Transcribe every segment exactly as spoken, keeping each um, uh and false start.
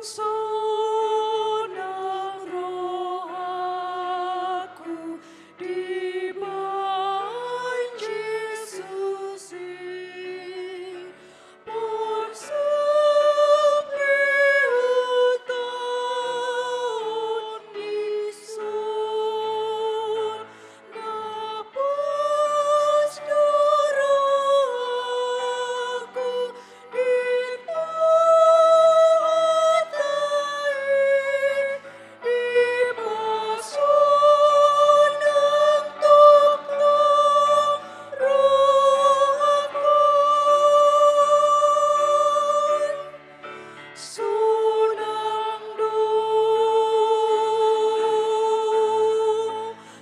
Sonang rohangku dibahen Jesus i, porsepi huta on dison. Sonang do,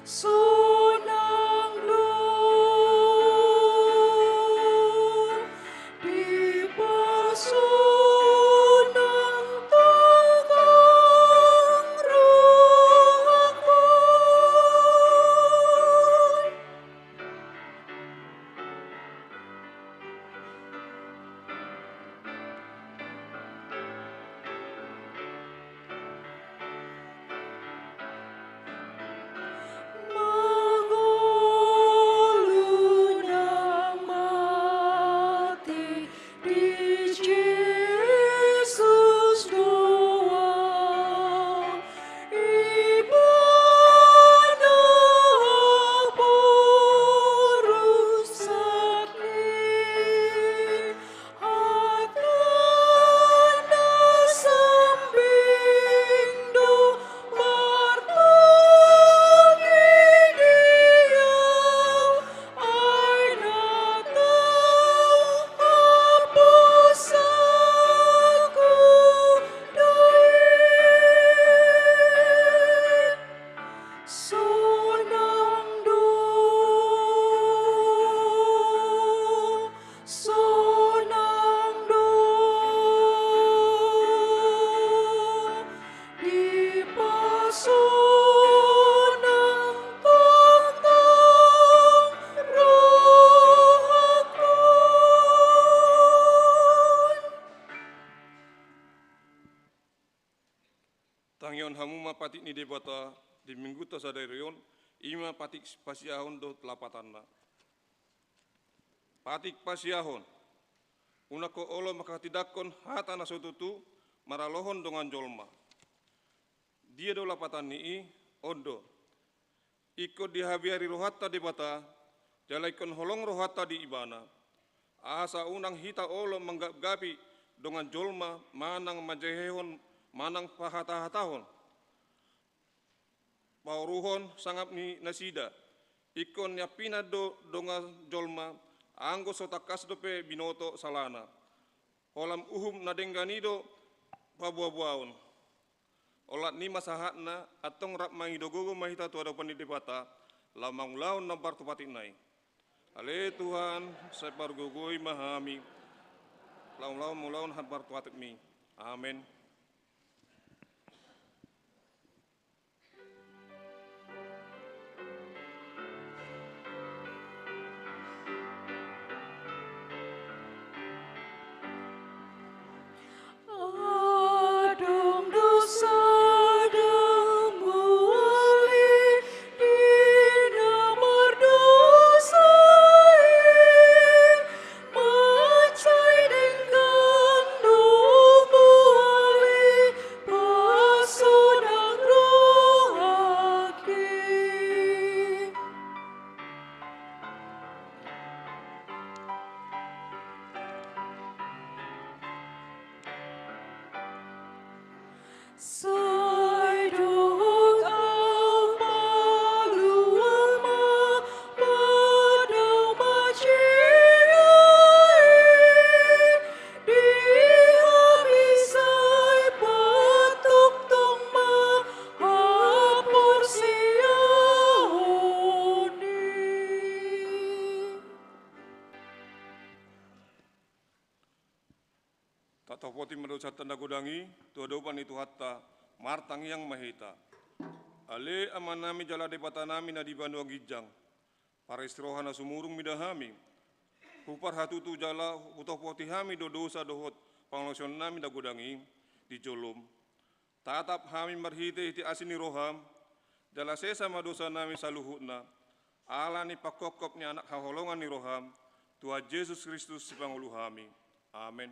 sonang do, dipasonang tongtong rohangkon. Mangolu nang mate di Jesus do au, ibana porusakni. Hatana sambing do martonggi di au, ai na tau haposanku do i. Sonang do, sonang do, dipasonang tongtong rohangkon. Tangihon hamu ma patik ni Debata di Minggunta sadari on, i ma patik pasiahon dohot lapatanna. Patik pasiahon. Unang ho olo manghatindanghon hata na so tutu maralohon dongan jolma. Dia do lapatan ni i? On do. Ingkon dihabiari rohanta Debata, jala ingkon holong rohanta di Ibana. Asa unang hita olo manggapgapi dongan jolma manang manjehehon manang pahatahatahon, paoruhon sangap ni nasida. Ingkon niampinan do dongan jolma, anggo so tangkas dope binoto salana. Holan uhum na denggan i do paboaboaon. Olat ni i ma sahatna, antong rap mangido gogo ma hita tu adopan ni Debata, laho mangulahon na hombar tu patikna i. Ale Tuhan, sai pargogoi ma hami, laho mangulahon na hombar tu patikmi. Amen. Adong do sada mual i di na mardosa i, mansai denggan do mual i pasonang rohangki. Sai dohot au paluahon ma padao mansai i, di hami sai patongtong ma haporseaon i. Tatopoti ma dosanta na godang i tu adopan ni Tuhanta, martangiang ma hita. Ale Amanami jala Debatanami na di banua ginjang, parisi roha na sumurung mida hami. Huparhatutu jala hutopoti hami do dosa dohot pangalaosionnami na godang i, di jolom. Tatap hami marhitehite asi ni roham, jala sesa ma dosanami saluhutna, ala ni panghophop ni Anak haholongan ni roham, Tuhan Jesus Kristus Sipangolu hami. Amen.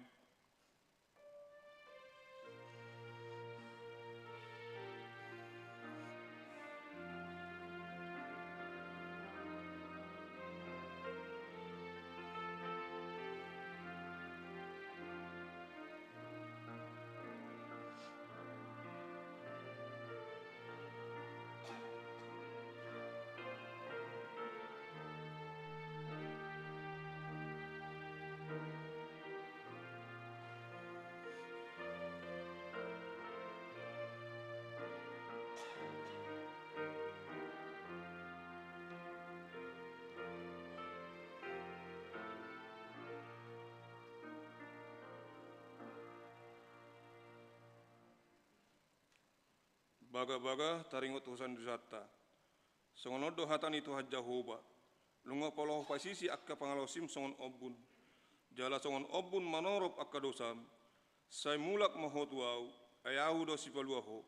Bagabaga taringot hosandusanta. Songon on do hata ni Tuhan Jahowa: Nunga pola hupasisi angka pangalaosim songon ombun, jala songon ombun manorop angka dosam, sai mulak ma ho tu Ahu, ai Ahu do sipalua ho.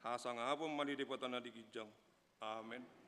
Hasangapon ma di Debata na di ginjang. Amen.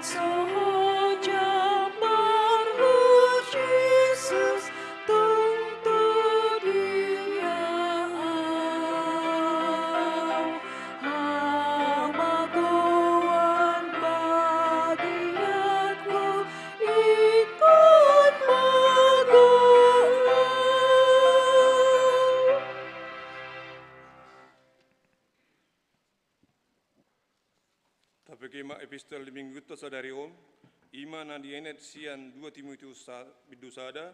Soho jambarmu, Jesus, tung tu dia au, hamagoan bagianku, ingkon mago au. Tapeke ma epistel di minggunta sadari on, i ma na dienet sian dua Timoteus sa-, bindu sada,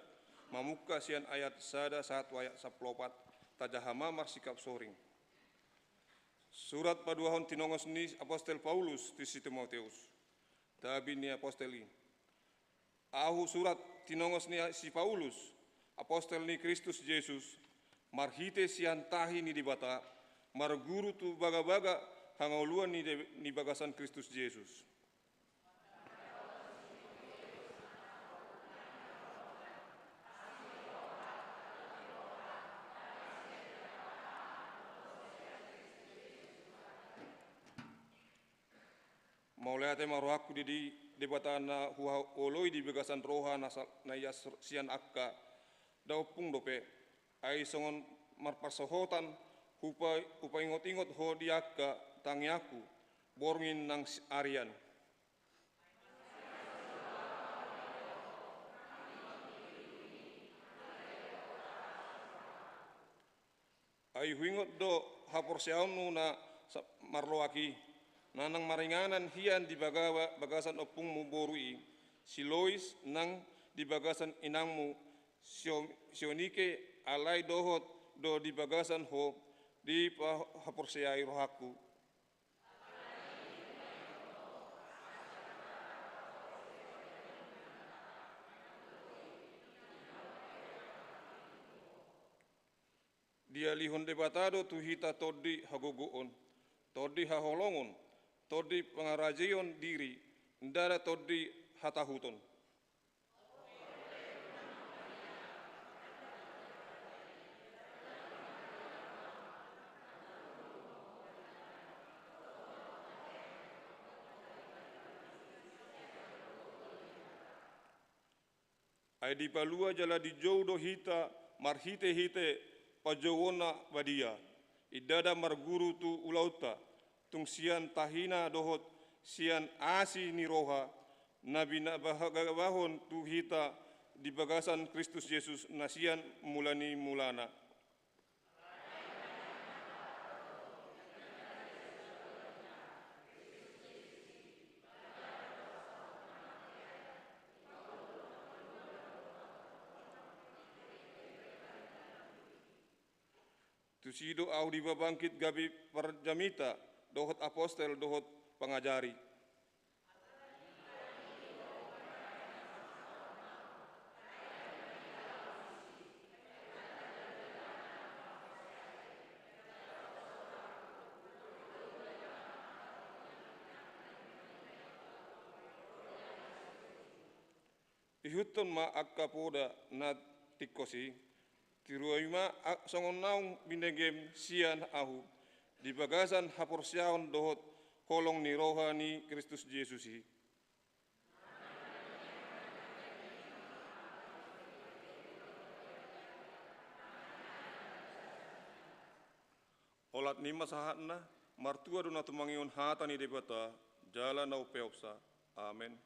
mamungka sian ayat sada sahat tu ayat sampulu opat, tajaha ma marsikap soring. Surat paduahon tinongos ni apostel Paulus tu si Timoteus. Tabi ni apostel i. Ahu surat tinongos ni si Paulus, apostel ni Kristus Jesus, marhite sian tahi ni Debata, marguru tu bagabaga hangoluan ni de-, ni bagasan Kristus Jesus. Mauliate ma rohangku di, di Debata na huhaholoi di bagasan roha na sa-, na ias sian angka daompung dope, ai songon marparsaotan hupa-, hupaingot-ingot ho di angka tangiangku, borngin nang si-, arian. Ai huingot do haporseaonmu na sa-, marloak i, na nang maringanan hian di bagawa-, bagasan ompungmu boru i, si Lois, nang di bagasan inangmu, si O-, si Eunike, alai dohot do di bagasan ho, dipa-, haporseai rohangku. Dialihon Debata do tu hita tondi hagogoon, tondi haholongon, tondi pangarajeion diri, ndada tondi hatahuton. Ai dipalua jala dijou do hita marhitehite pajouonna badia. Indada marguru tu ulaonta, tung sian tahina dohot sian asi ni roha, na binabahagabahon tu hita di bagasan Kristus Jesus na sian mula ni mulana. Tusi do ahu dipabangkit gabe parjamita, dohot apostel, dohot pangajari. Ihuthon ma angka poda na tingkos i, tiruai ma a-, songon naung binegem sian ahu, di bagasan haporseaon dohot holong ni roha ni Kristus Jesus i. Olat ni ma sahatna, martua do na tumangihon hata ni Debata, jala na umpeopsa. Amen.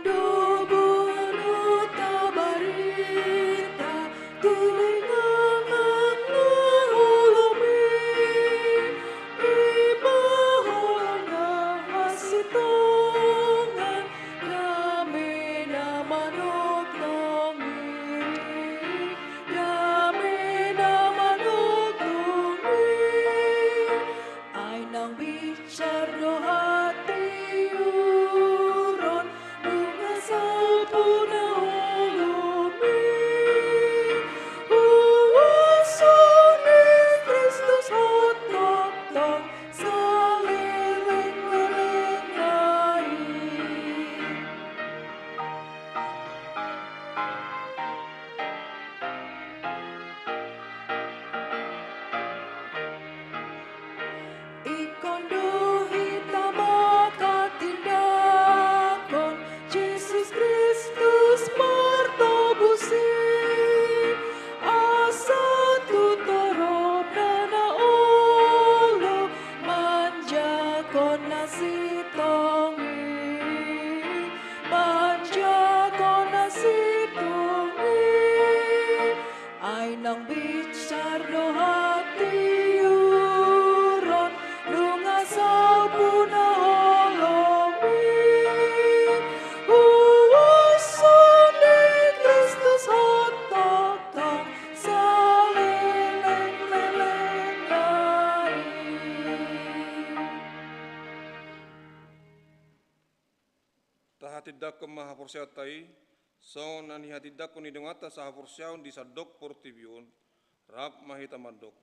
Dohot boru ta barita tu linggoman na holom i, i ma holong na hasintongan, dame na manongtong i, dame na manongtong i. Ai naung binsar do hatiuron, nunga salpu na holom i. Huaso ni Kristus hot tongtong saleleng-lelengna i. Ingkon do hita manghatindangkon Jesus Kristus Partobus i, asa tu toropna na olo manjangkon na sintong i, manjangkon na sintong i. Ai naung binsar do hatiuron, nunga salpu na holom i. Huaso ni Kristus hot tongtong saleleng-lelengna i. Tahatindangkon ma haporseaonta i, songon na nihatindangkon ni donganta sahaporseaon di sandok portibi on. Rap ma hita mandok.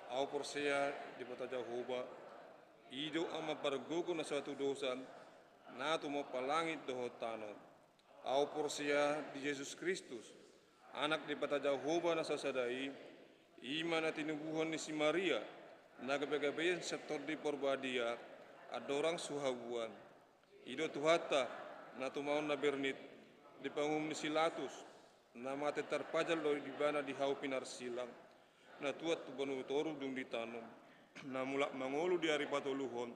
Ahu porsea di Debata Jahowa, i do Ama pargogo na so hatudosan, na tumompa langit dohot tano. Ahu porsea di Jesus Kristus, Anak Debata Jahowa na sasada i, i ma na tinubuhon ni si Maria, na gabe-gabean sian Tondi Parbadia, andorang so habuan. I do Tuhanta, na tumaon na bernit, dipanguhum ni si Latus, na mate tarpajal do ibana di hau pinarsilang, na tuat tu banua toru dung ditanom, na mulak mangolu di ari patoluhon,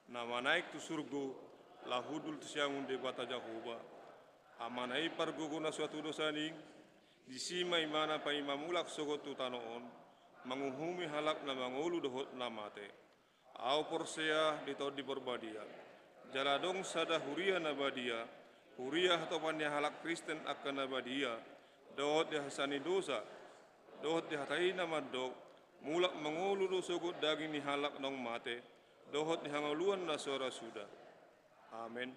na manaek tu surgo, laho hundul tu siamun Debata Jahowa. Amana i pargogo na so hatudosan i, disi ma ibana paima mulak sogot tu tano on, manguhumi halak na mangolu dohot na mate. Ahu porsea di Tondi Parbadia. Jala adong sada huria na badia, huria hatopan ni halak Kristen angka na badia, dohot di hasesaan ni dosa, dohot di hata i na mandok, mulak mangolu do sogot daging ni halak naung mate, dohot di hangoluan na so ra suda. Amen.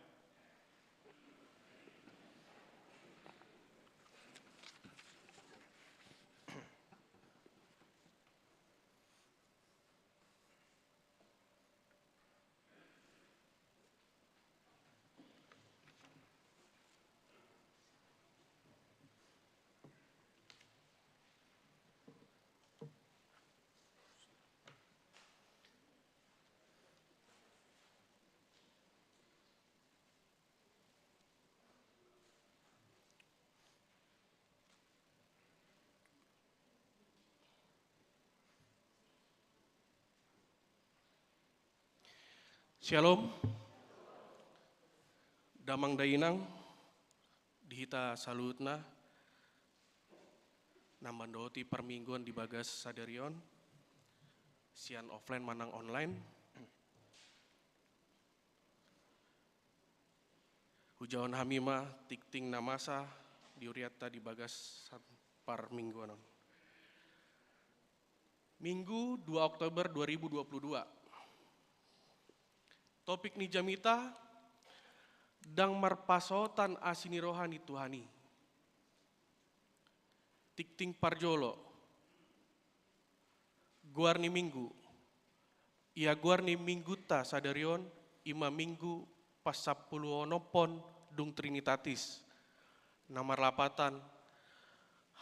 Syalom. Damang dainang di hita saluhutna na mandohoti parmingguan di bagas sadari on, sian offline manang online. Hujahahon hami ma tingting na masa di hurianta di bagas parmingguan on. Minggu dua Oktober dua ribu dua puluh dua. Topik ni jamita, ndang marpasaotan asi ni roha ni Tuhan i. Tingting parjolo, goar ni minggu. Ia goar ni minggunta sadari on, i ma minggu pasampuluonomhon dung Trinitatis, na marlapatan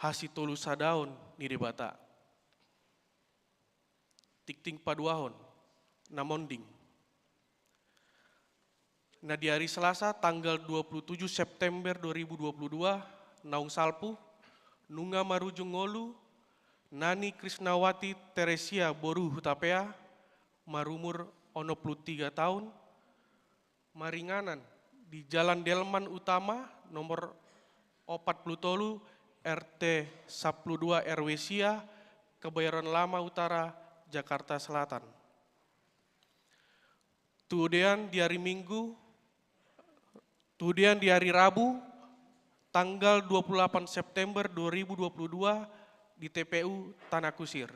hasitolusadaon ni Debata. Tingting paduahon, na monding. Na di ari Selasa tanggal dua puluh tujuh September dua ribu dua puluh dua, naung salpu, nunga marujung ngolu Nani Krisnawati Teresia boru Hutapea, marumur onom puluh tiga taon, maringanan di Jalan Delman Utama, nomor opat pulu tolu, R T sapulu dua, R W sia, Kebayoran Lama Utara, Jakarta Selatan. Tudean di hari Minggu, tudean di hari Rabu, tanggal dua puluh delapan September dua ribu dua puluh dua, di T P U Tanah Kusir.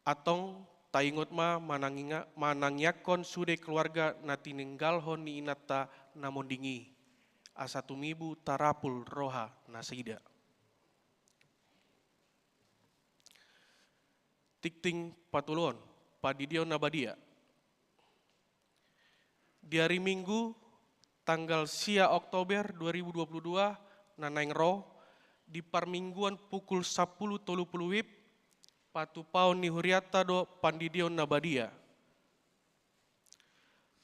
Antong taingot ma mananginga-, manangiangkon sude keluarga na tininggalhon ni inanta na monding i, asa tumibu tarapul roha nasida. Tingting patoluhon, pandidion na badia. Di hari Minggu, tanggal sia Oktober dua ribu dua puluh dua, na naeng ro, di parmingguan pukul sapulu tolu pulu WIB, patupaon ni hurianta do pandidion na badia.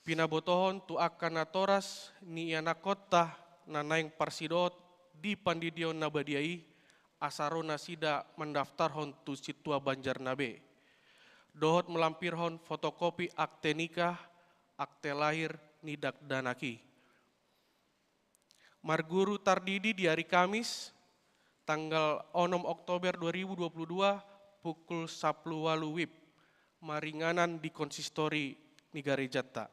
Pinabotohon tu angka natoras ni ianakkonta na naeng parsidohot di pandidion na badia i, asa ro nasida mandaftarhon tu sintua Banjarnabe. Dohot malampirhon fotokopi akte nikah, akte lahir ni dakdanak i. Marguru tardidi di hari Kamis, tanggal onom Oktober dua ribu dua puluh dua, pukul sapulu ualu WIB, maringanan di konsistori ni garejanta.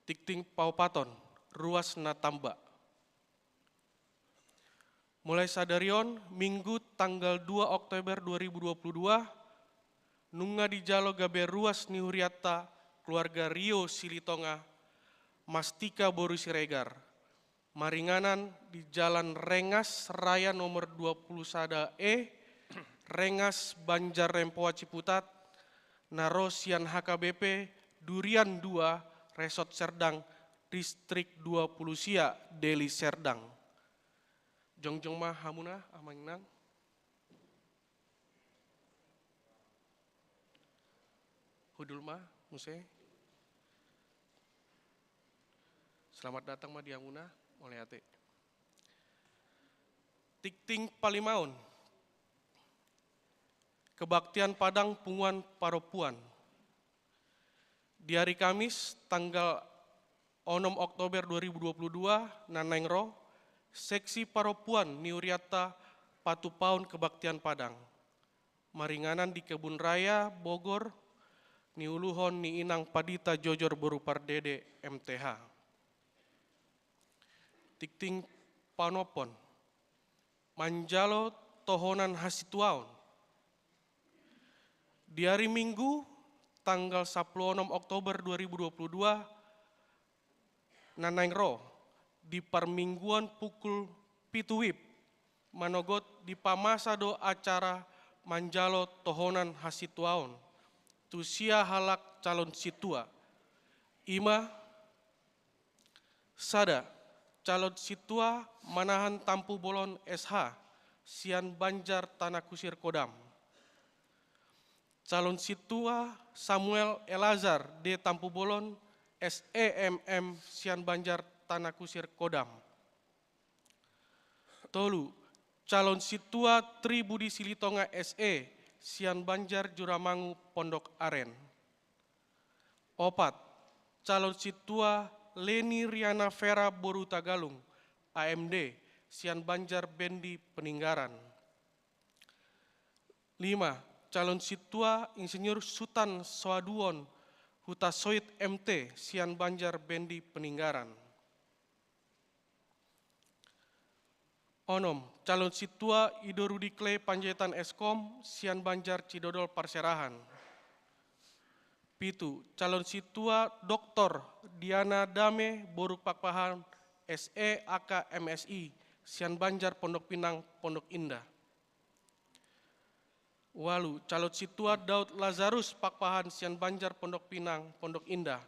Tingting paopaton, ruas na tamba. Mulai sadari on, Minggu tanggal dua Oktober dua ribu dua puluh dua, nunga dijalo gabe ruas ni hurianta keluarga Rio Silitonga, Mastika boru Siregar, maringanan di Jalan Rengas Raya nomor dua puluh sada E, Rengas, Banjar Rempoa, Ciputat, na ro sian H K B P Durian dua, Resort Serdang, Distrik dua puluh sia, Deli Serdang. Jongjong ma hamuna, Amang Inang. Hundul ma muse. Selamat datang ma di hamuna, mauliate. Tingting palimaon. Kebaktian Padang Punguan Parompuan. Di hari Kamis, tanggal onom Oktober dua ribu dua puluh dua, na naeng ro, seksi parompuan ni hurianta patupaon kebaktian Padang. Maringanan di Kebun Raya Bogor, niuluhon ni Inang Pandita Jojor boru Pardede, M T H. Tingting panophon. Manjalo tohonan hasintuaon. Di hari Minggu, tanggal sapulu onom Oktober dua ribu dua puluh dua, na naeng ro, di parmingguan pukul pitu WIB, manogot dipamasa do acara manjalo tohonan hasintuaon tu sia halak calon sintua. I ma, sada, calon sintua Manahan Tampubolon S H, sian Banjar Tanah Kusir, Kodam. Calon sintua Samuel Elazar D Tampubolon, S E M M, sian Banjar Tanah Kusir, Kodam. Tolu, calon sintua Tri Budi Silitonga, S E, sian Banjar Juramangu, Pondok Aren. Opat, calon sintua Leni Riana Vera boru Tagalung, A M D, sian Banjar Bendi, Peninggaran. Lima, calon sintua Insinyur Sutan Soaduon Hutasoit, M T, sian Banjar Bendi, Peninggaran. Onom, calon sintua Ido Rudi Clay Panjaitan, S Kom, sian Banjar Cidodol Parserahan. Pitu, calon sintua Doktor Diana Dame boru Pakpahan, S E, A K, M Si, sian Banjar Pondok Pinang, Pondok Indah. Ualu, calon sintua Daud Lazarus Pakpahan, sian Banjar Pondok Pinang, Pondok Indah.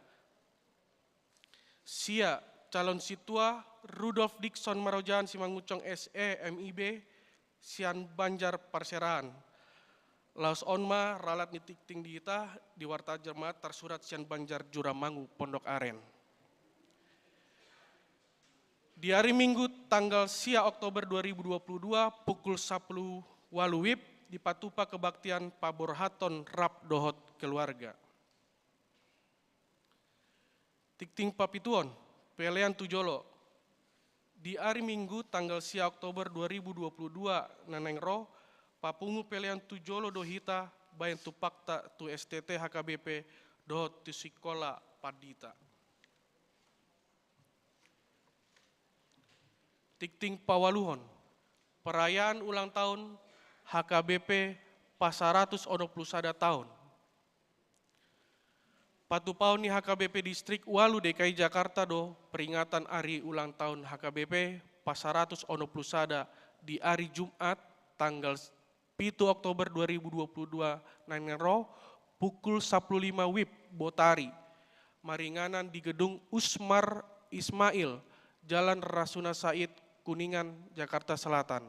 Sia, calon sintua Rudolf Dikson Marojahan Simangunsong, S E, M I B, sian Banjar Parserahan. Laos on ma ralat ni tingting di hita, di Warta Jamaat tarsurat sian Banjar Juramangu, Pondok Aren. Di hari Minggu, tanggal sia Oktober dua ribu dua puluh dua, pukul sapulu ualu WIB, dipatupa kebaktian paborhathon rap dohot keluarga. Tingting papituon, pelean tu jolo. Di ari Minggu tanggal sia Oktober dua ribu dua puluh dua na naeng ro, papungu pelean tu jolo do hita baen tumpakta tu S T T H K B P dohot tu Sikola Pandita. Tingting paualuhon, perayaan ulang tahun H K B P pasaratus onom pulu sada taon. Patupaon ni H K B P Distrik Ualu D K I Jakarta do peringatan ari ulang tahun H K B P pasaratus onom pulu sada di ari Jumat tanggal pitu Oktober dua ribu dua puluh dua na naeng ro, pukul sampulu lima wib botari, maringanan di gedung Usmar Ismail, Jalan Rasuna Said, Kuningan, Jakarta Selatan.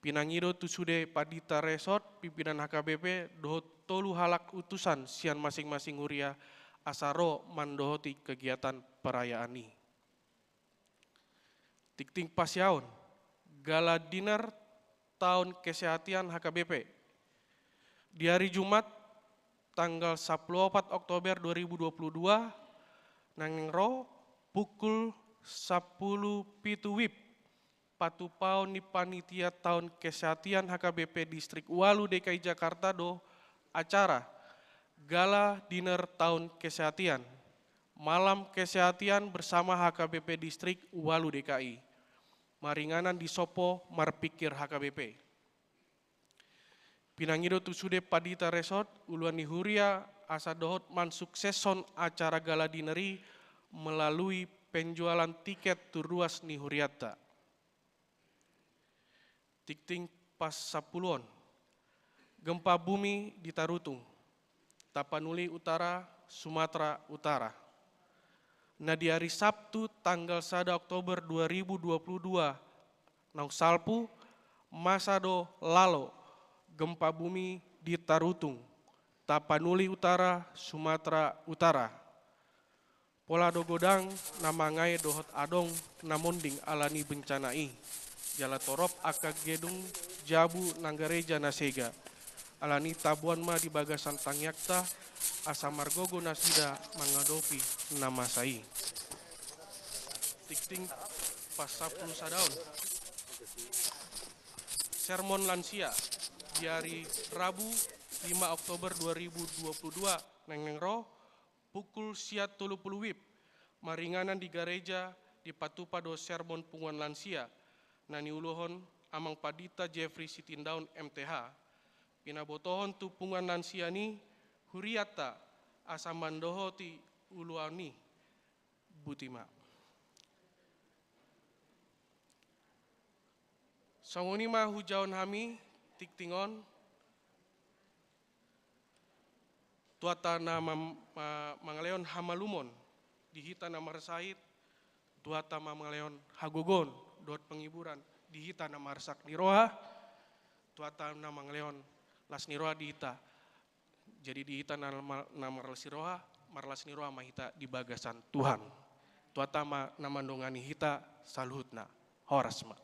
Pinangido tu sude Pandita Resort, pimpinan H K B P, dohot tolu halak utusan sian masing-masing huria, asa ro mandohoti kegiatan perayaan i. Tingting pasiaon, gala dinner taon kesehatan H K B P. Di ari Jumat, tanggal sampulu opat Oktober dua ribu dua puluh dua, na naeng ro, pukul sampulu pitu wib, patupaon ni panitia taon kesehatan H K B P Distrik Ualu D K I Jakarta do acara gala dinner taon kesehatan, malam kesehatan bersama H K B P Distrik Ualu D K I, maringanan di sompo marpingkir H K B P. Pinangido tu sude Pandita Resort, uluan ni huria, asa dohot mansukseshon acara gala dinner i melalui penjualan tiket tu ruas ni hurianta. Tingting pasampuluon, gempa bumi di Tarutung, Tapanuli Utara, Sumatera Utara. Na di ari Sabtu tanggal sada Oktober dua ribu dua puluh dua naung salpu, masa do lalo gempa bumi di Tarutung, Tapanuli Utara, Sumatera Utara. Pola do godang na mangae dohot adong na monding ala ni bencana i. Jala torop angka gedung, jabu nang gareja na sega. Alani i taboan ma di bagasan tangiangta, asa margogo nasida mangadopi na masa i. Tingting pasampulu sadaon. Sermon lansia di ari Rabu lima Oktober dua ribu dua puluh dua na naeng ro, pukul sia tolu pulu wib, maringanan di gareja dipatupa do sermon punguan lansia na niuluhon Amang Pandita Jeffrey Sitindaun M T H. Pinabotohon tu punguan lansia ni hurianta asa mandohoti uluan i. Botima. Songon i ma hujaon hami tingting on, Tuhanta na mam-, ma-, mangalehon hamalumon di hita na marsahit, Tuhanta ma mangalehon hagogoon dohot penghiburan di hita na marsak ni roha, Tuhanta na mangalehon las ni roha di hita. Jadi di hita na ma-, na marlas ni roha, marlas ni roha ma hita di bagasan Tuhan. Tuhanta ma na mandongani hita saluhutna. Horas ma.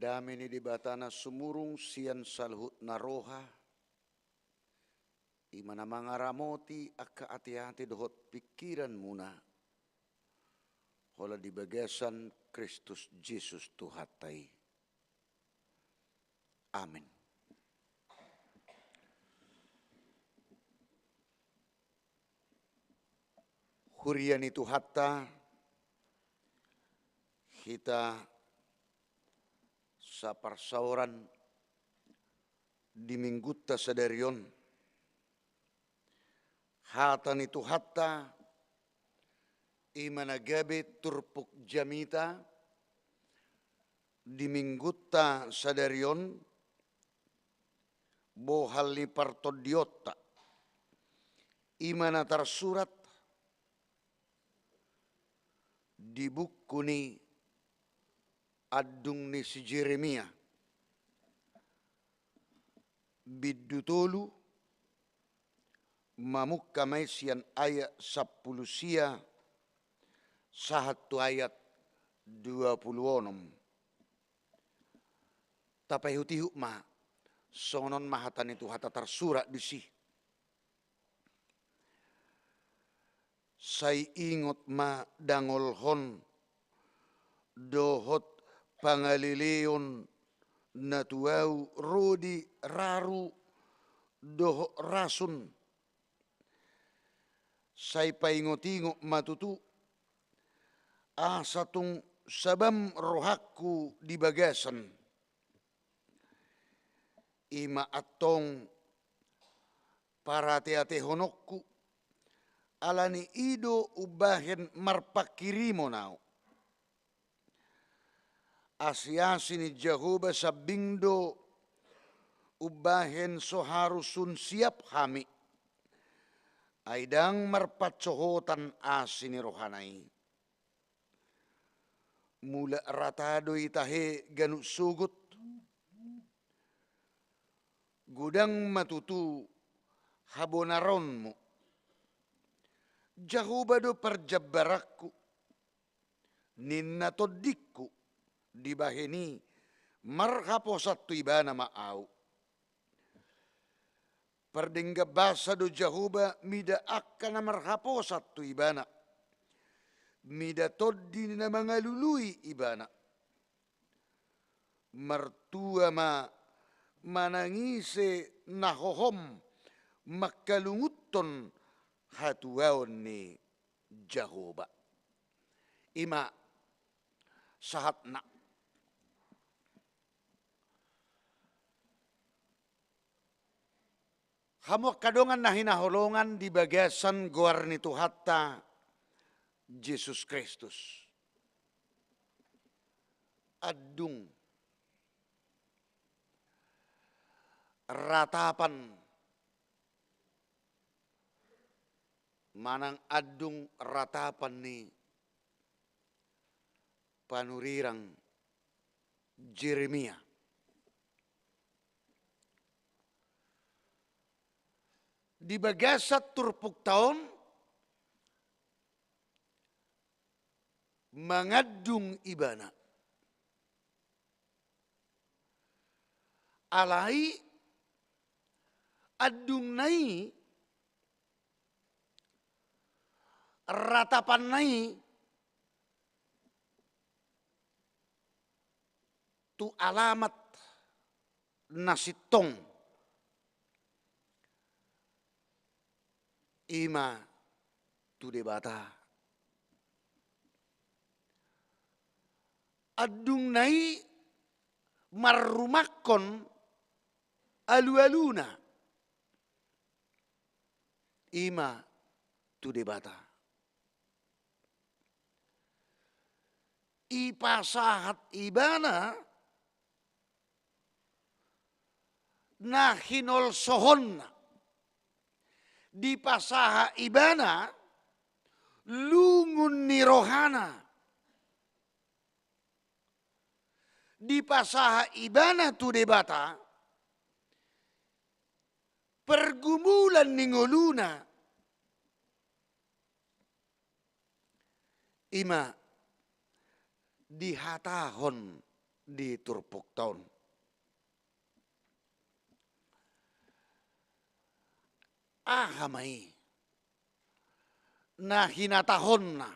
Dame ni Debata na sumurung sian saluhutna roha, i ma na mangaramoti angka ateate dohot pingkiranmuna, holan di bagasan Kristus Jesus Tuhanta i. Amen. Huria ni Tuhanta, hita saparsaoran di Minggunta sadari on. Hata ni Tuhanta, i ma na gabe turpuk jamita di Minggunta sadari on, bohal ni partondionta, i ma na tarsurat di buku ni Andung ni si Jeremia, bindu tolu, mamungka ma i sian ayat sampulu sia sahat tu ayat dua pulu onom. Tapaihutihut ma, songon on ma hata ni Tuhanta tarsurat disi. Sai ingot ma dangolhon dohot pangaleleon na tu ahu ro di raru dohot rasun. Sai paingotingot ma tutu, asa tung sabam rohangku di bagasan. I ma antong parateatehononku, ala ni i do umbahen marpanghirimon ahu. Asiasi ni Jahowa sambing do umbahen so haru sun siap hami. Ai ndang marpansohotan asi ni rohana i. Mulak rata do i tahe ganup sogot. Godang ma tutu habonaronmu. Jahowa do parjambaranku, ninna tondingku, dibahen i marhaposan tu ibana ma ahu. Pardenggan basa do Jahowa mida angka na marhaposan tu ibana, mida tondi na mangalului ibana. Martua ma manang ise na hohom mangkalungunhon hatuaon ni Jahowa. I ma sahatna. Hamu angka dongan na hinaholongan di bagasan goar ni Tuhanta Jesus Kristus. Andung ratapan manang andung ratapan ni panurirang Jeremia. Di bagasan turpukta on mangandung ibana. Alai andungna i, ratapanna i tu alamat na sintong, i ma tu Debata. Andungna i marrumangkon alualuna, i ma tu Debata. Ipasahat ibana na hinolsohonna, dipasahat ibana lungun ni rohana, dipasahat ibana tu Debata pergumulan ni ngoluna. I ma dihatahon di turpukta on. Aha ma i na hinatahonna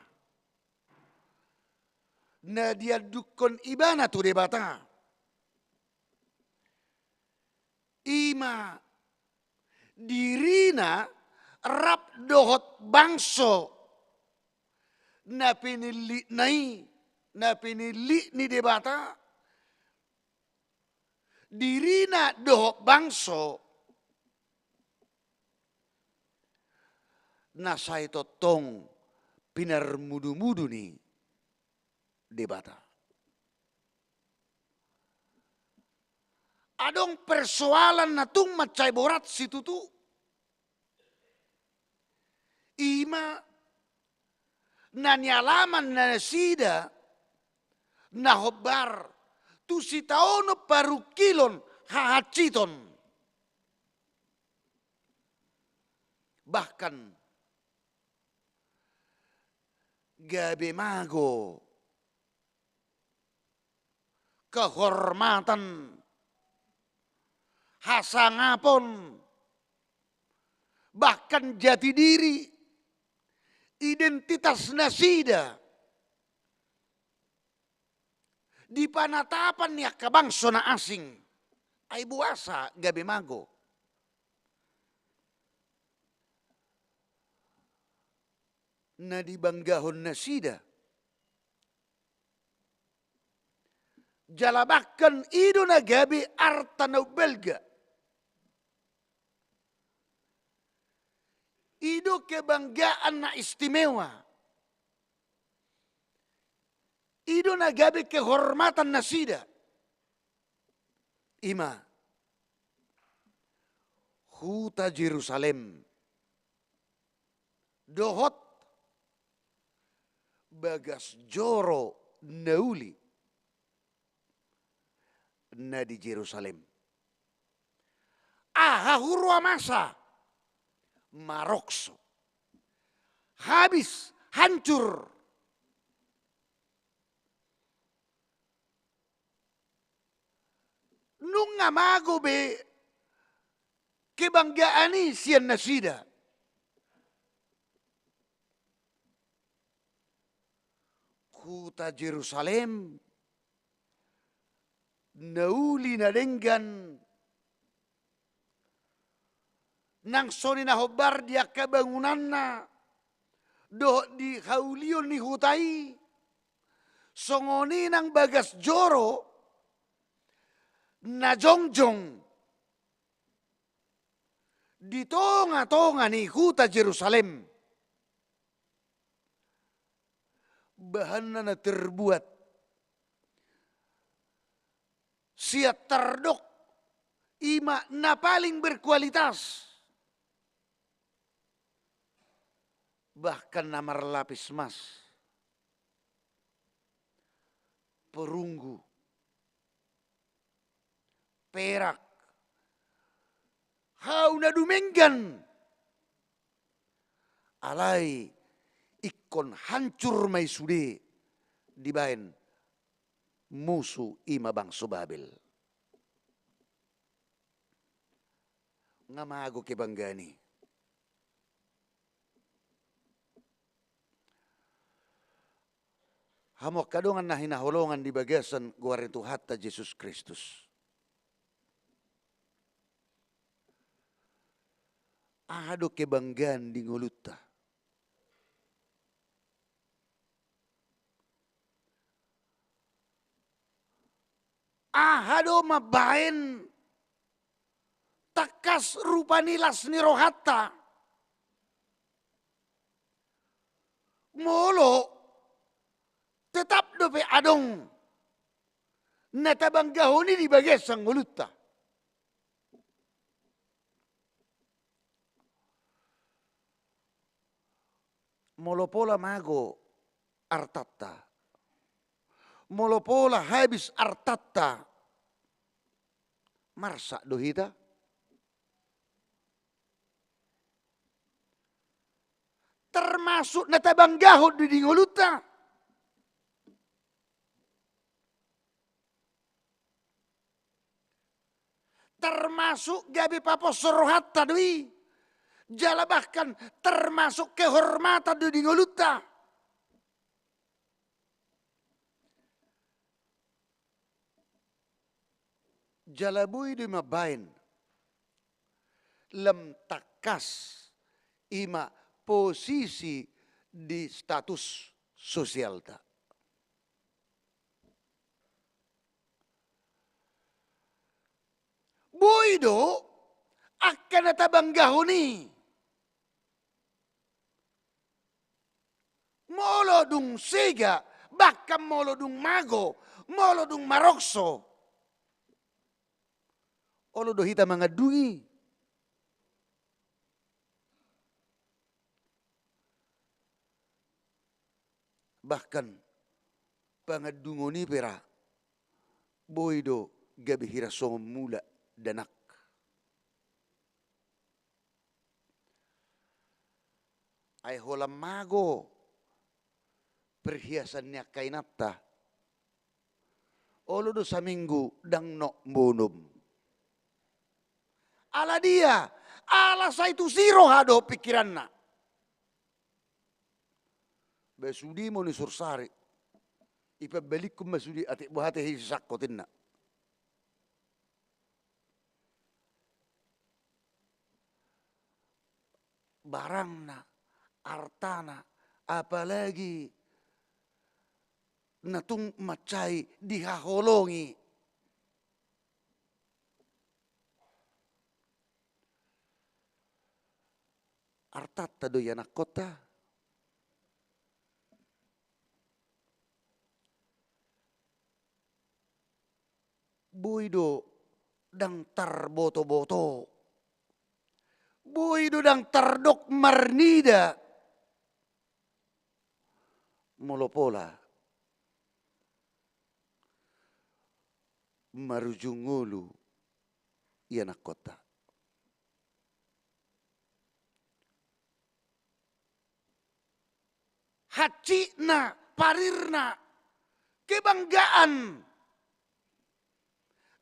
na diandukkon ibana tu Debata? I ma dirina rap dohot bangso na pinillitna i, na pinillit ni Debata, dirina dohot bangso na sai tongtong pinarmudumudu ni Debata. Adong persoalan na tung mansai borat situtu. I ma na nialaman nasida na hombar tu sitaonon parungkilon hahansiton. Bahkan gabe mago kehormatan, hasangapon, bahkan jati diri, identitas nasida di panatapan ni angka bangso na asing. Ai boasa gabe mago? Na dibanggahon nasida. Jala bahkan i do na gabe arta na umbalga. I do kebanggaan na istimewa. I do na gabe kehormatan nasida. I ma huta Jerusalem dohot bagas joro na uli na di Jerusalem. Aha huroa masa? Marokso. Habis, hancur. Nunga mago be kebanggaan i sian nasida. Huta Jerusalem na uli na denggan, nang songon i na hombar di angka bangunanna dohot di haulion ni huta i, songon i nang bagas joro na jongjong di tongatonga ni huta Jerusalem. Bahanna na terbuat sian tardok, i ma na paling berkualitas, bahkan na marlapis mas, perunggu, perak, hau na dumenggan. Alai ingkon hancur ma i sude dibaen musu, i ma bangso Babel. Nga mago kebanggaan i. Hamu angka dongan na hinaholongan di bagasan goar ni Tuhanta Jesus Kristus. Aha do kebanggaan di ngolunta? Aha do mambaen tangkas rupa ni las ni rohanta? Molo tetap dope adong na tabanggahon i di bagasan ngolunta. Molo pola mago artanta, molo pola habis artanta, marsak do hita? Termasuk na tabanggahon do i di ngolunta. termasuk gabe paposhon rohanta do i, jala bahkan termasuk kehormatan do di ngolunta. Jala boi do i mambaen lam tangkas i ma posisi di status sosialta. Boi do angka na tabanggahon i. Molo dung sega, bahkan molo dung mago, molo dung marokso, olo do hita mangandungi. Bahkan pangandungon i pe ra boi do gabe hira songon mulak danak. Ai holan mago perhiasan ni angka inanta. Olo do saminggu ndang nok bonum. Ala dia, ala sai tusi roha dohot pikiranna. Ba sude ma on i sursari. Ipabalikkon ma sude atik boha te hisisangkot inna. Barangna, artana, apalagi na tung mansai dihaholongi. Artanta do i anakkonta. Boi do ndang tarbotoboto. Boi do ndang tardok marnida. Molo pola marujung ngolu i anakkonta. Hansikna, parirna, kebanggaan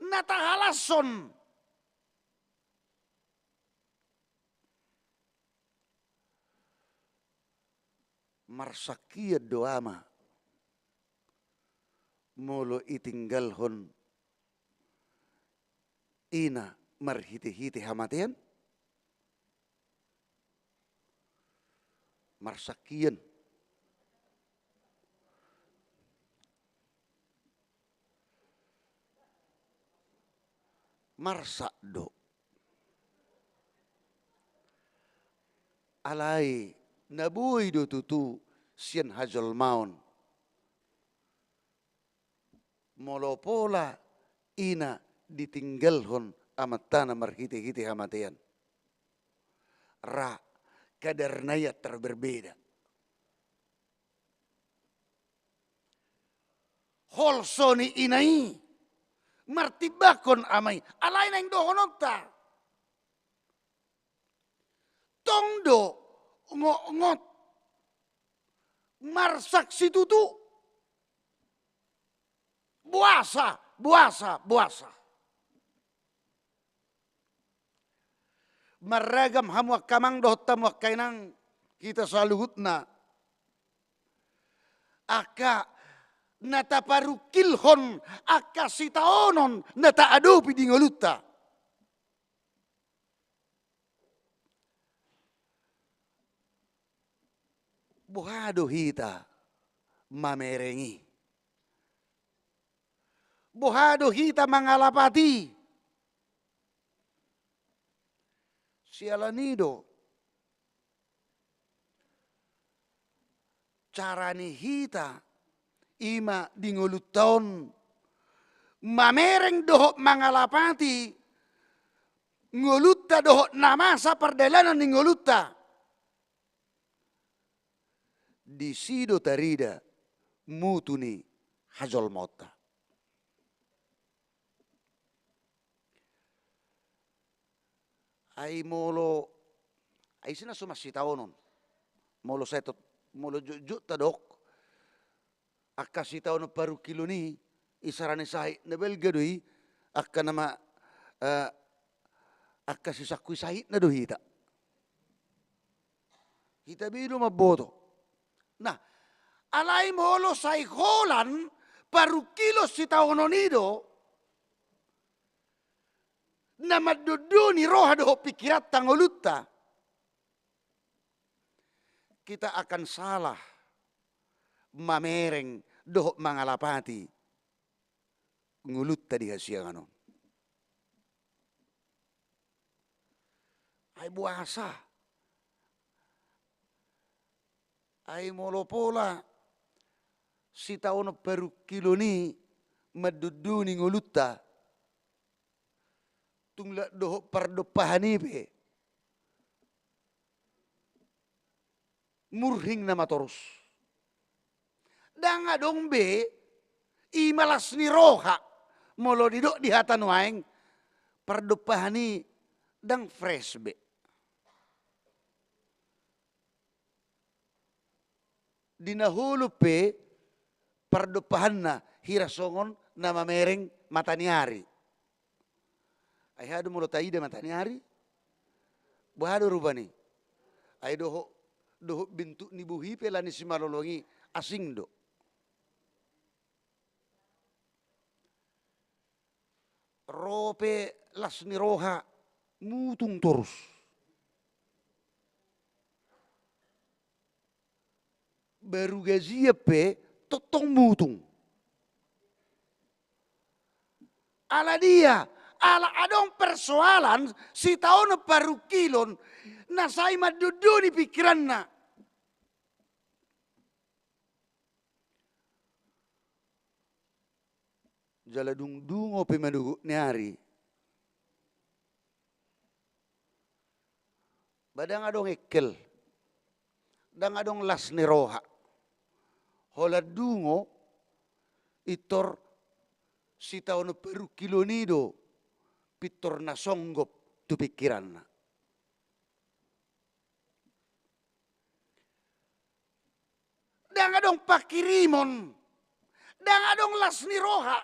na tahalashon. Marsangkian do ama molo itinggalhon ina marhitehite hamatean? Marsangkian. Marsak do. Alai na boi do tutu sian hajolmaon. Molo pola ina ditinggalhon amantana marhitehite hamatean. Ra kadarna i antar berbeda. Holso ni ina i martimbangkon ama i, alai naeng dohononta. Tong do ngotngot marsak situtu. Boasa, boasa, boasa. Marragam hamu angka amang dohot hamu angka inang, hita saluhutna. Angka na taparungkilhon angka sitaonon na taadopi di ngolunta. Boha do hita mamereng i? Boha do hita mangalapati? Siala ni do cara ni hita i ma di ngolunta on mamereng dohot mangalapati ngolunta dohot na masa pardalanan ni ngolunta. Disi do tarida mutu ni hajolmaonta. Ai molo, ai ise na so masitaonon. Molo sai tot, molo jotjot tadok angka sitaonon parungkilon i, isarani sahit na balga do i, angka nama, eh, Angka sisangkui sahitna do hita. Hita be i do mamboto. Nah, alai molo sai holan parungkilon sitaonon i do na mandondoni roha dohot pikiranta, ngolunta, kita akan salah mamereng dohot mangalapati ngolunta di hasiangan on. Ai boasa? Ai molo pola sitaonon parungkilon i mandondoni ngolunta, tung lak dohot pardompahan i pe murhing nama torus. Ndang adong be i ma las ni roha, molo didok di hata nuaeng pardompahan i ndang fresh be. Di na holom pe pardompahanna hira songon na mamereng mata ni ari. Ai aha do molo taida mata ni ari? Boha do rupani? Ai dohot, dohot bentuk ni bohi pe ala ni simalolong i asing do. Ro pe las ni roha, mutung torus. Baru gajian pe tongtong mutung. Ala dia? Ala adong persoalan sitaonon parungkilon na sai mandondoni pikiranna. Jala dung dungo pe manogot ni ari, ba ndang adong engkel, ndang adong las ni roha. Holan dungo, pintor sitaonon parungkilon i do pintor na songgop tu pikiranna. Ndang adong pangkirimon, ndang adong las ni roha.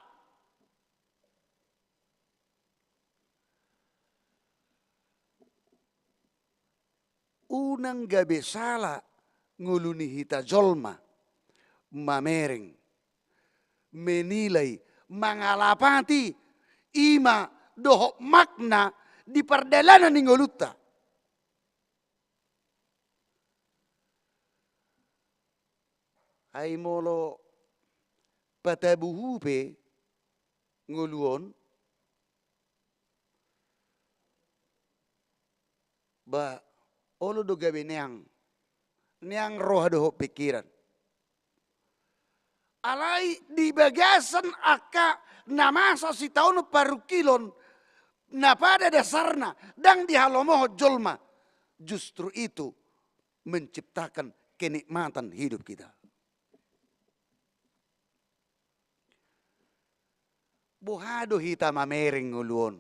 Unang gabe sala ngolu ni hita jolma mamereng, menilai, mangalapati i ma dohot makna di pardalanan ni ngolunta. Ai molo patabuhu pe ngolu on, ba olo do gabe neang, neang roha dohot pikiran. Alai di bagasan angka na masa sitaonon parungkilon na pada dasarna ndang dihalomohon jolma, justru itu menciptakan kenikmatan hidup kita. Boha do hita mamereng ngolu on?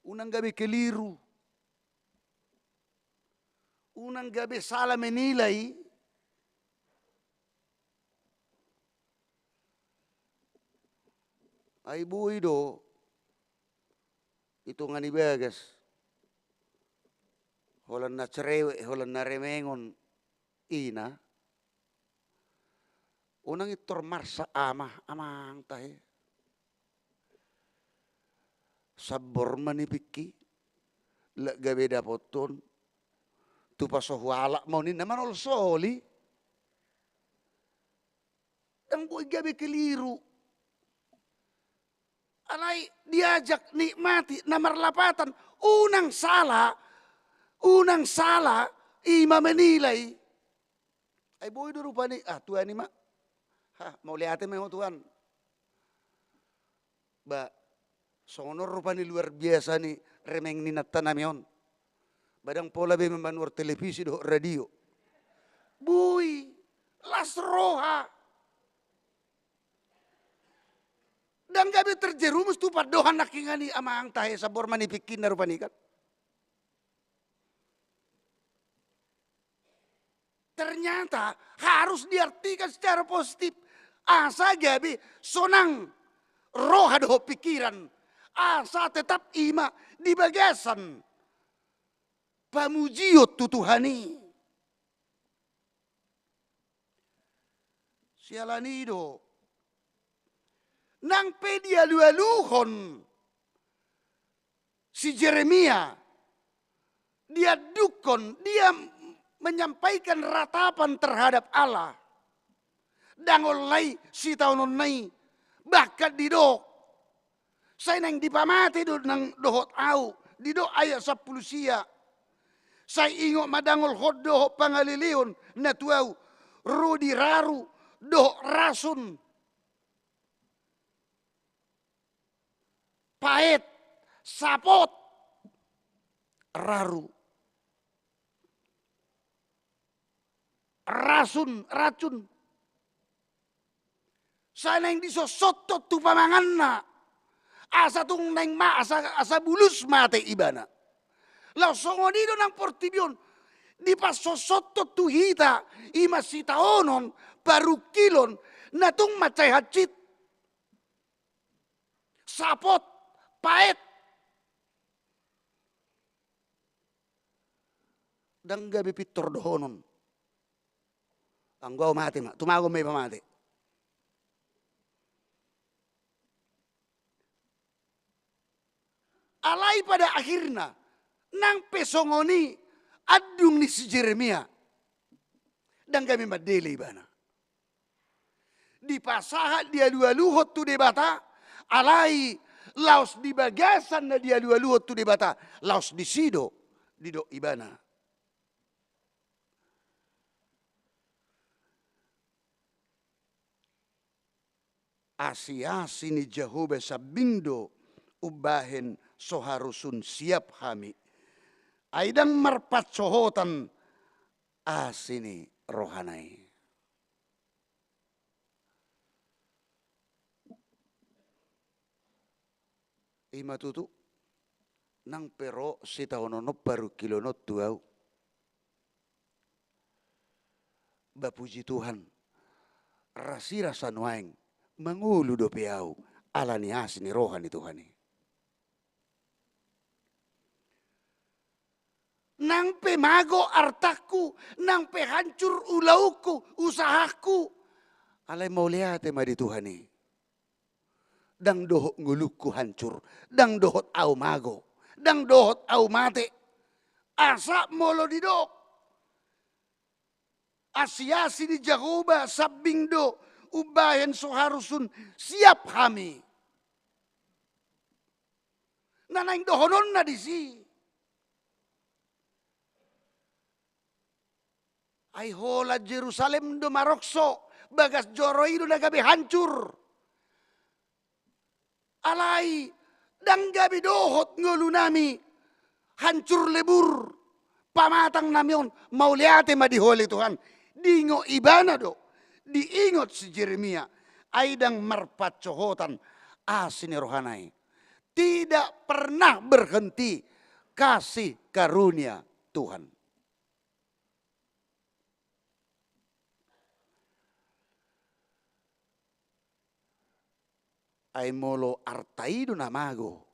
Unang gabe keliru. Unang gabe sala menilai. Ai boi do i tonga ni bagas, holan na cerewet, holan na remengon ina. Unang pintor marsak ama, amang tahe. Sambor ma nipingki, lak gabe dapothon, tu pasohu halak ma on ninna manolsoli. Ndang boi gabe keliru. Alai diajak nikmati na marlapatan, unang sala, unang sala i ma menilai. Ai boi do rupani, ah, Tuhan i ma. Ha, mauliate ma ho Tuhan. Ba songon on rupani luar biasa ni remeng ni inanta nami on. Ba ndang pola be mambahen televisi dohot radio. Boi, las roha. Ndang gabe terjerumus tu pandohan nangkiningan i, amang tahe, sambor ma nipingki ninna rupani kan. Ternyata harus diartikan secara positif. Asa gabe sonang roha dohot pikiran. Asa tetap i ma di bagasan pamujion tu Tuhan i. Siala ni i do, nang pe dialualuhon si Jeremia, diandukhon, dia menyampaikan ratapan terhadap Allah. Ndang holan sitaononna i, bahkan didok, sai naeng dipamate do nang dohot ahu, didok ayat sampulu sia. Sai ingot ma, ndang holan dohot pangaleleon na tu ahu, ro di raru dohot rasun, paet, sapot, raru, rasun, racun. Sai naeng disossothon tu pamanganna, asa tung naeng ma-, asa, asa bulus mate ibana. Laos songon i do nang portibi on, dipasossot tu hita, i ma sitaonon, parungkilon, na tung mansai hansit, sapot, paet. Ndang gabe pintor dohonon. Anggo ahu mate ma, tumagon ma iba mate. Alai pada akhirna, nang pe songon i andung ni si Jeremia, ndang gabe mandele ibana. Dipasahat dialualuhon tu Debata, alai laos di bagasan na dialualuhon tu Debata, laos disi do didok ibana. Asi-asi ni Jahowa sambing do umbahen so harusun siap hami. Ai ndang marpansohotan asi ni rohana i. I ma tutu, nang pe ro sitaonon on parungkilon on tu ahu. Ba puji Tuhan, rasirasa nuaeng mangolu dope ahu, ala ni asi ni roha ni Tuhan i. Nang pe mago artangku, nang pe hancur ulaonku, usahangku, alai mauliate ma di Tuhan i. Ndang dohot ngolungku hancur, ndang dohot ahu mago, ndang dohot ahu mate. Asa molo didok, asi-asi ni Jahowa sambing do umbahen so harusun siap hami. Na naeng dohononna disi. Ai holan Jerusalem do marokso, bagas joro i do na gabe hancur. Alai ndang gabe dohot ngolunami hancur lebur, pamatangnami on, mauliate ma di Ho ale Tuhan. Diingot ibana do, diingot si Jeremia, ai ndang marpansohotan asi ni rohana i. Tidak pernah berhenti kasih karunia Tuhan. Ai molo arta i do na mago,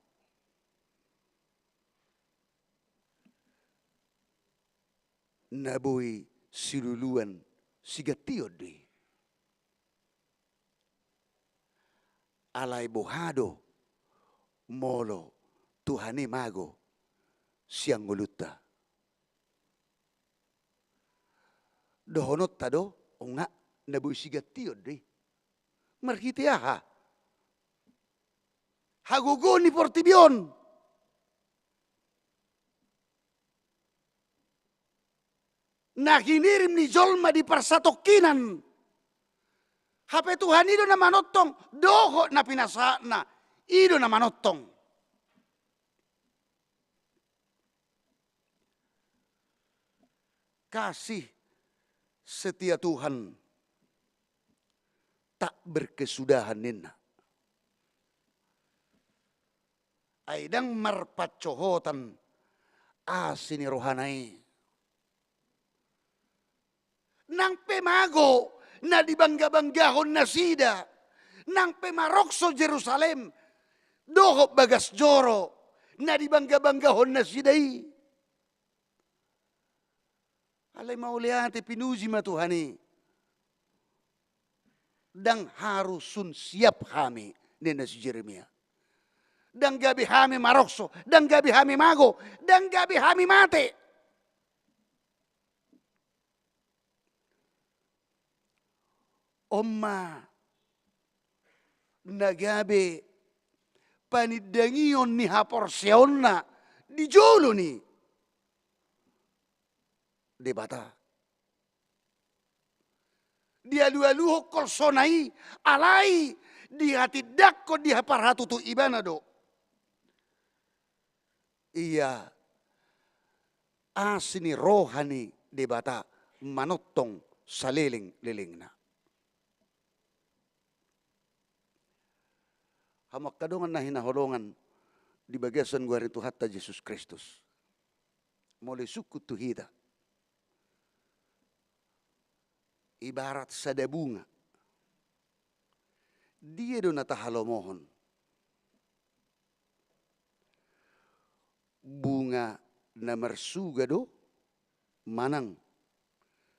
na boi siluluan sigantion do i. Alai boha do molo Tuhan i mago sian ngolunta? Dohononta do, nunga na boi sigantion do i. Marhite aha? Hagogoon ni portibi on. Na hinirim ni jolma di parsatongkinan. Hape Tuhan i do na manongtong, dohot na pinasahatna, i do na manongtong. Kasih setia Tuhan tak berkesudahan ninna. Ai ndang marpansohotan asi ni rohana i. Nang pe mago na dibangga-banggahon nasida, nang pe marokso Jerusalem, dohot bagas joro na dibangga-banggahon nasida i. Alai mauliate, pinuji ma Tuhan i. Ndang haru sun siap hami, ninna si Jeremia. Ndang gabe hami marokso, ndang gabe hami mago, ndang gabe hami mate. On ma na gabe panindangion ni haporseaonna di jolo ni Debata. Dialualuhon holsona i, alai dihatindangkon, diparhatutu ibana do. Ia asi ni roha ni Debata manongtong salelenglelengna. Hamu angka dongan na hinaholongan di bagasan goar ni Tuhanta Jesus Kristus. Molo isungkun tu hita, ibarat sada bunga. Dia do na tahalomohon? Bunga na marsuga do manang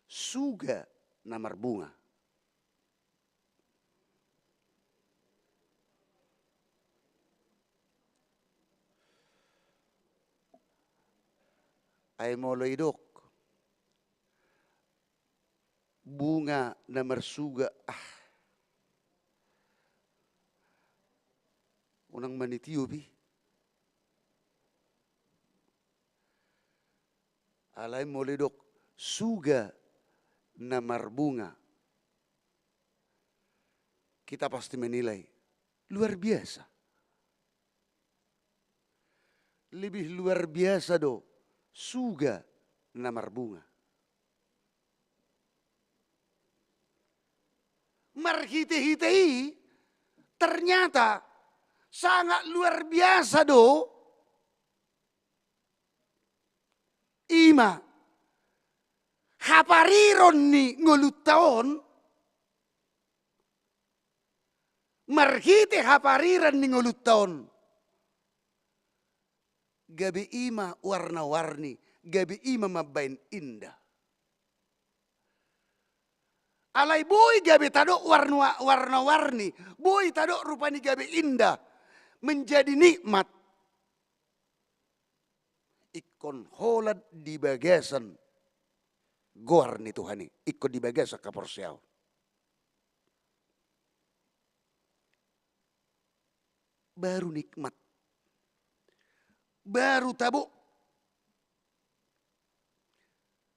suga na marbunga? Ai molo idok bunga na marsuga, ah, unang ma nitiop i. Alai molo idok suga na marbunga, kita pasti menilai luar biasa. Lebih luar biasa do suga na marbunga. Marhitehite i ternyata sangat luar biasa do i ma hapariron ni ngolunta on. Marhite hapariron ni ngolunta on, gabe i ma warna-warni, gabe i ma mambahen indah. Alai boi gabe tadok warna, warna-warni, boi tadok rupani gabe indah, menjadi nikmat, ingkon holan di bagasan goar ni Tuhan i, ingkon di bagasan haporseaon. Baru nikmat. Baru tabo.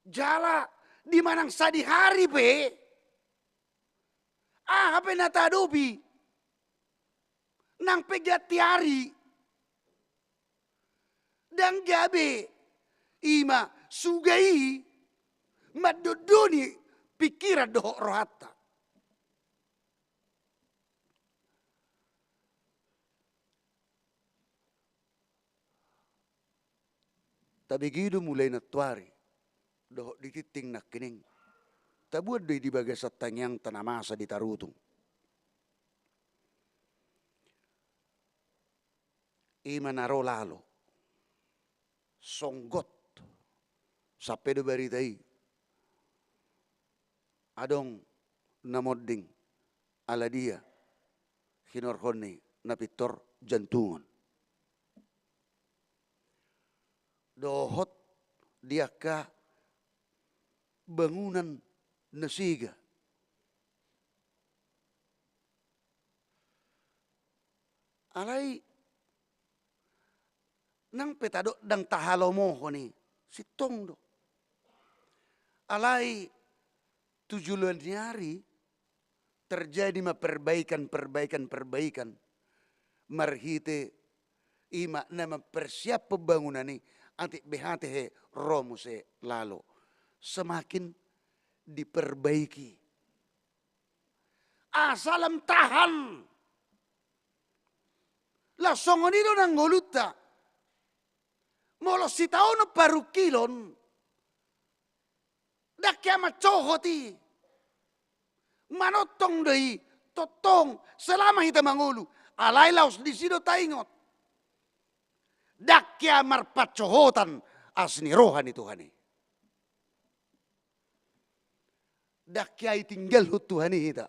Jala di manang sadihari pe, aha pe na tahadopi, nang pe ganti ari, ndang gabe i ma suga i mandondoni pikiran dohot rohanta. Tabege do mulai nantoari dohot di tingting nangkining. Taboan do i di bagasan tangiangta na masa di tarutung. I ma na ro lalo. Songgot. Sampe do barita i. Adong na monding ala dia hinorhon ni na pintor jantungon. Dohot di angka bangunan na sega. Alai nang pe tadok ndang tahalomohon i, sintong do. Alai tu joloan ni ari terjadi ma perbaikan, perbaikan, perbaikan. Marhite i ma na mempersiaphon bangunan i, atik beha tehe ro muse lalo. Semakin diperbaiki. Asa lam tahan. Laos songon i do nang ngolunta. Molo sitaonon parungkilon, ndang hea mancohot i. Manongtong do i, tongtong, selama hita mangolu. Alai laos disi do taingot. Ndang hea marpansohotan asi ni roha ni Tuhan i. Ndang hea ditinggalhon Tuhan i hita.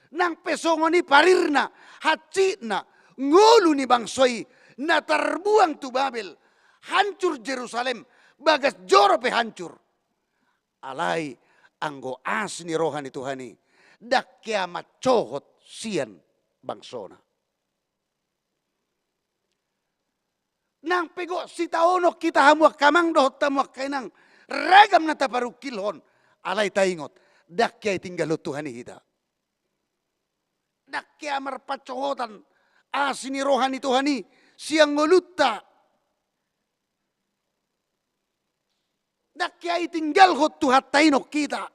Nang pe songon i parirna, hansiitna, ngolu ni bangso i, na tarbuang tu Babel, hancur Jerusalem, bagas joro pe hancur. Alai anggo asi ni roha ni Tuhan i, ndang hea mansohot sian bangsona. Nang pe gok sitaonon hita hamu angka amang dohot hamu angka inang, ragam na taparungkilhon, alai taingot, ndang hea ditinggalhon Tuhan i hita. Ndang hea marpansohotan asi ni roha ni Tuhan i sian ngolunta. Ndang hea ditinggalhon Tuhanta i hita.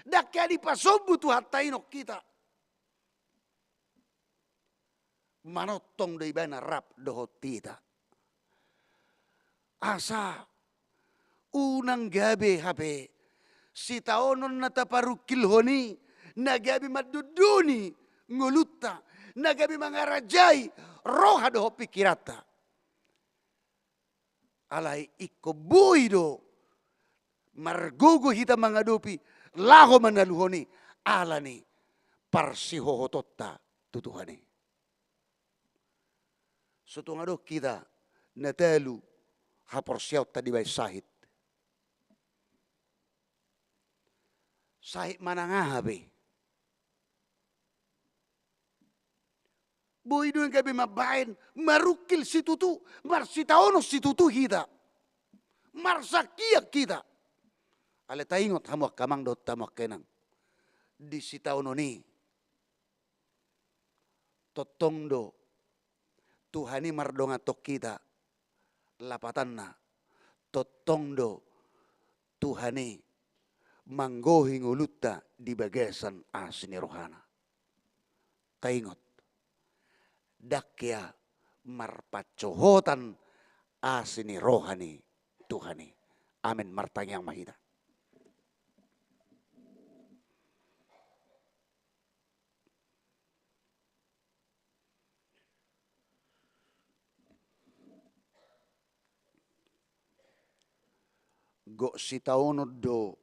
Ndang hea dipasombu Tuhanta i hita. Manongtong do Ibana rap dohot hita. Asa unang gabe hape sitaonon na taparungkilhon i na gabe mandondoni ngolunta, na gabe mangarajai roha dohot pingkiranta. Alai ingkon boi do margogo hita mangadopi laho manaluhon i, ala ni parsihohotonta tu Tuhan i. So tung adong hita na talu haporseaonta dibahen sahit. Sahit manang aha pe. Boi do gabe mambahen marungkil situtu, marsitaonon situtu hita. Marsangkap hita. Alai taingot hamu angka amang dohot hamu angka inang. Di sitaonon i. Tongtong do Tuhan i mardongan tu hita. Lapatanna, tongtong do Tuhan i manggohi ngolunta di bagasan asi ni rohana. Taingot, ndang hea marpansohotan asi ni roha ni Tuhan i. Amen. Martangiang ma hita. Gok sitaonon do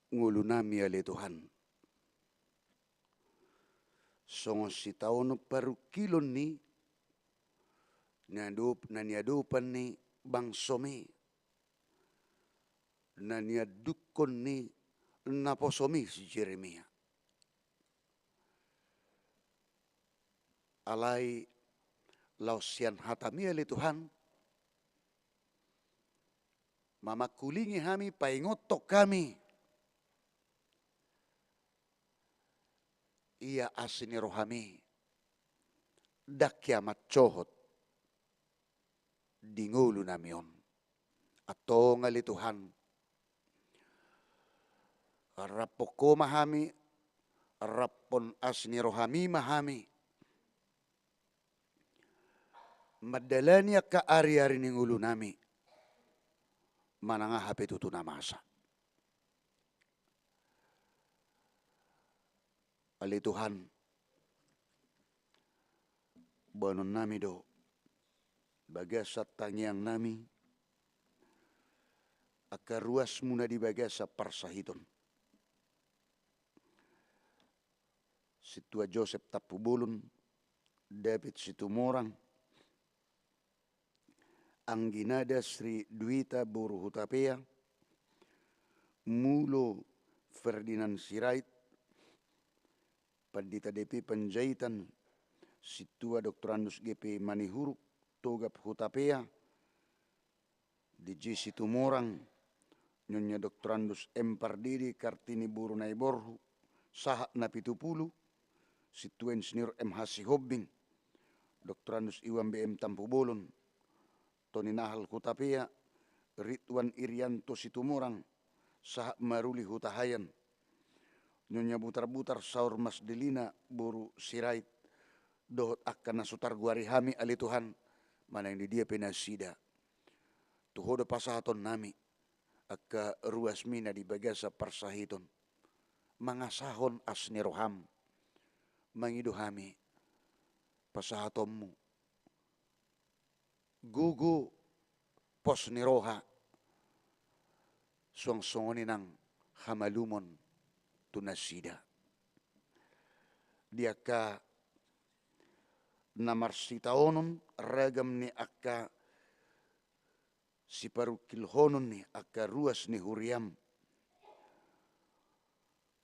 ngolunami ale Tuhan. Songon sitaonon parungkilon ni na niadop-, na niadopan ni bangsomi, na niandukkon ni naposomi si Jeremia. Alai laos sian hatami ale Tuhan, mamangkulingi hami, paingothon hami, ia asi ni rohami ndang hea mansohot di ngolunami on. Antong ale Tuhan, raphon Ho ma hami, raphon asi ni rohami ma hami, mandalani angka ari-ari ni ngolunami, manang aha pe tutu na masa. Ale Tuhan, boanonnami do bagasan tangiangnami angka ruasmuna di bagasan parsahiton. Sintua Josep Tampubolon, David Situmorang, Angginada Sri Dwita boru Hutapea, Mulo Ferdinand Sirait, Pandita D P Panjaitan, Sintua Doktorandus G P Manihuruk, Togab Hutapea, D J Situmorang, Nyonya Doktorandus M Pardede, Kartini boru Naiborhu, sahat na pitupulu, Sintua Insinyur M H Sihombing, Doktorandus Iwan B M Tampubolon, Toni Nahal Hutapea, Ridwan Irianto Situmorang, sahat maruli Hutahaean, Nyonya Butarbutar Saur Mas Delina boru Sirait, dohot angka na so targoari hami ale Tuhan, manang di dia pe nasida. Tu Ho do pasahatonnami angka ruasmi na di bagasan parsahiton, mangasahon asi ni roham, mangido hami pasahatonmu gogo, pos ni roha, suang songon i nang hamalumon tu nasida. Di angka na marsitaonon ragam ni angka siparungkilhonon ni angka ruas ni huriam,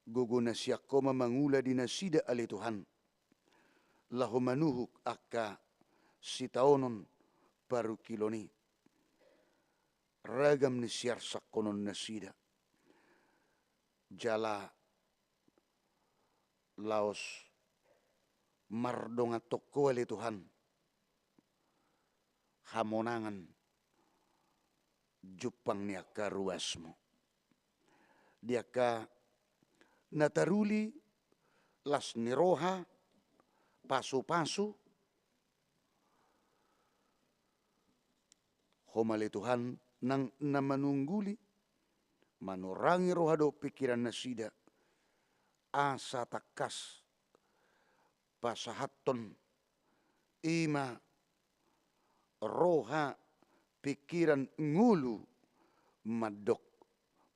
gogo na sian Ho ma mangula di nasida ale Tuhan, laho manuhuk angka sitaonon parungkilon i, ragam ni siarsangkonon nasida. Jala laos mardongan tongko ale Tuhan, hamonangan jumpang ni angka ruasmu. Di angka na taruli las ni roha, pasupasu, Ho ma ale Tuhan nang na manungguli, manurangi roha dohot pingkiran nasida, asa tangkas pasahathon i ma roha pingkiran ngolu mandok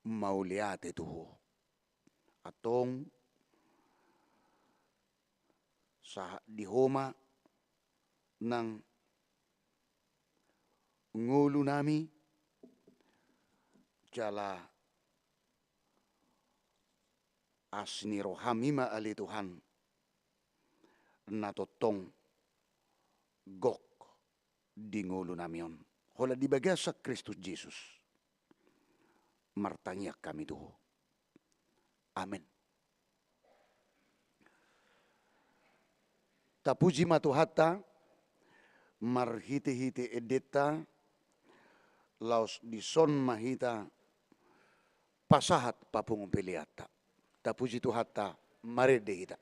mauliate tu Ho. Antong sahat di Ho ma nang ngolunami, jala asi ni roham i ma ale Tuhan na tongtong gok di ngolunami on. Holan di bagasan Kristus Jesus martangiang hami tu Ho. Amen. Tapuji ma Tuhanta, marhitehite endenta, laos dison ma hita pasahat papungu peleanta. Tapuji Tuhanta, marende hita.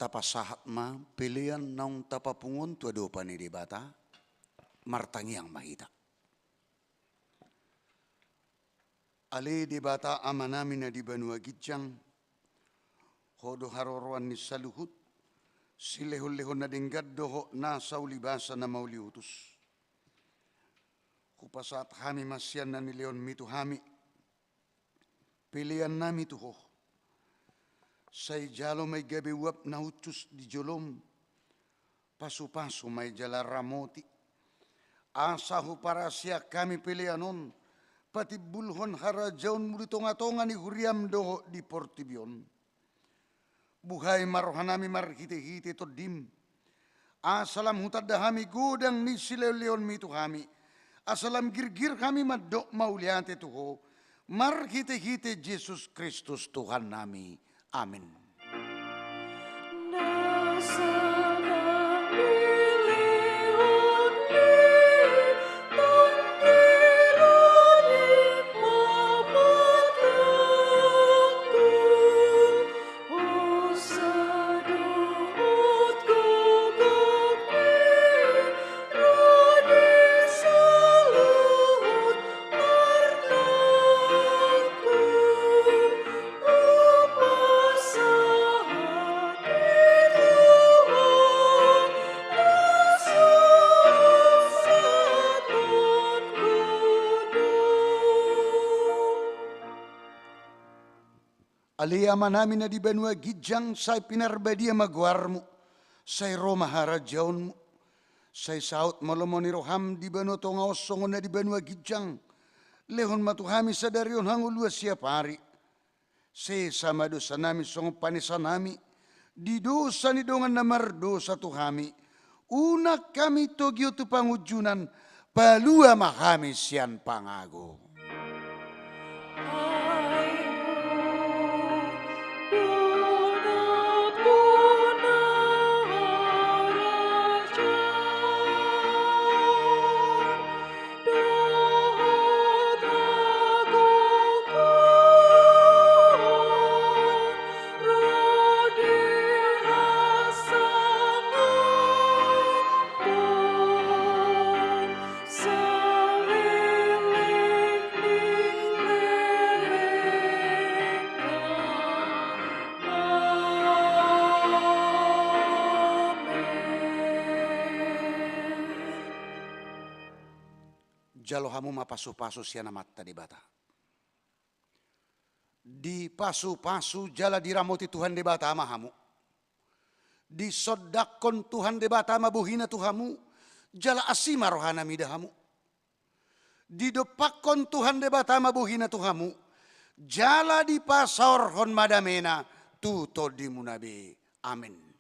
Pasahat ma pelean naung tapapungu on tu adopan ni Debata. Martangiang ma hita. Ale Debata Amanami na di banua ginjang, Ho do haroroan ni saluhut, silehonlehon na denggan do Ho, nasa ulibasa na mauliutus. Hupasahat hami ma sian na nilehonMi tu hami peleannami tu Ho. Sai jalo ma i gabe uap na hushus di joloM, pasupasu ma i jala ramoti, asa huparasian hami pelean on patimbulhon harajaonMu di tongatonga ni huriaM dohot di portibi on. Buhai ma rohanami marhitehite TondiM, asa lam hutanda hami godang ni silehonlehonMi tu hami, asa lam girgir hami mandok mauliate tu Ho, marhitehite Jesus Kristus Tuhannami. Amen. Ale Amanami na di banua ginjang, sai pinarbadia ma goarMu, sai ro ma harajaonMu, sai saut ma lomo ni rohaM di banua tonga on songon na di banua ginjang. Lehon ma tu hami sadari on hangoluan siapari. Sesa ma dosanami songon panesanami di dosa ni dongan na mardosa tu hami. Unang hami togihon tu pangunjunan, palua ma hami sian pangago. Jalo hamu ma pasupasu sian Amanta Debata. Dipasupasu jala diramoti Tuhan Debata ma hamu. Disondangkon Tuhan Debata ma bohiNa tu hamu, jala asi ma rohaNa mida hamu. Didompakkon Tuhan Debata ma bohiNa tu hamu, jala dipasaorhon ma dameNa tu tondimuna be. Amen.